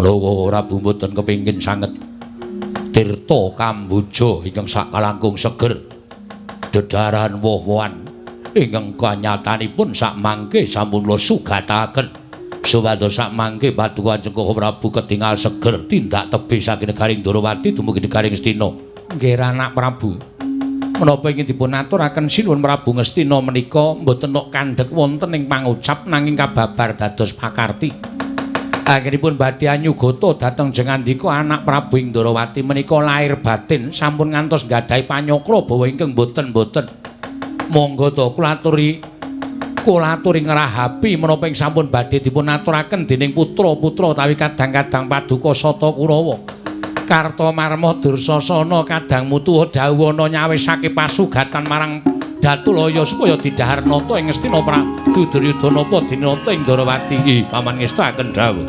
Lho Prabu mboten kepingin sanget tirta Kamboja ingkang sakalangkung seger dedharan woh-wohan ingkang kanyatanipun sakmangke sampun kula sugataken supados sakmangke Paduka Kanjeng Koko Prabu ketingal seger tindak tebih saking negaring Ndorowati dumugi negaring Ngastina. Nggih anak Prabu. Menapa ingin dipun aturaken Sinuwun Prabu Ngastina menika mboten nok kandhek wonten ing pangucap nanging kababar dados pakarti. Anggenipun badhe anyugata dhateng jengandika anak Prabu ing Ndorowati menika lair batin sampun ngantos nggadahi panyakra bawa ingkang boten-boten. Monggo to kula aturi ngrahapi menapa ing sampun badhe dipun aturaken dening putra-putra utawi kadang-kadang paduka Sata Kurawa. Kartomarma Dursasana kadang mutuha dhawuhana nyawisake pasugatan marang Datulaya supaya didhahar nata ing Ngastina Prabu Duryudana apa dinata ing Ndorowati. Nggih, paman ngestakaken dhawuh.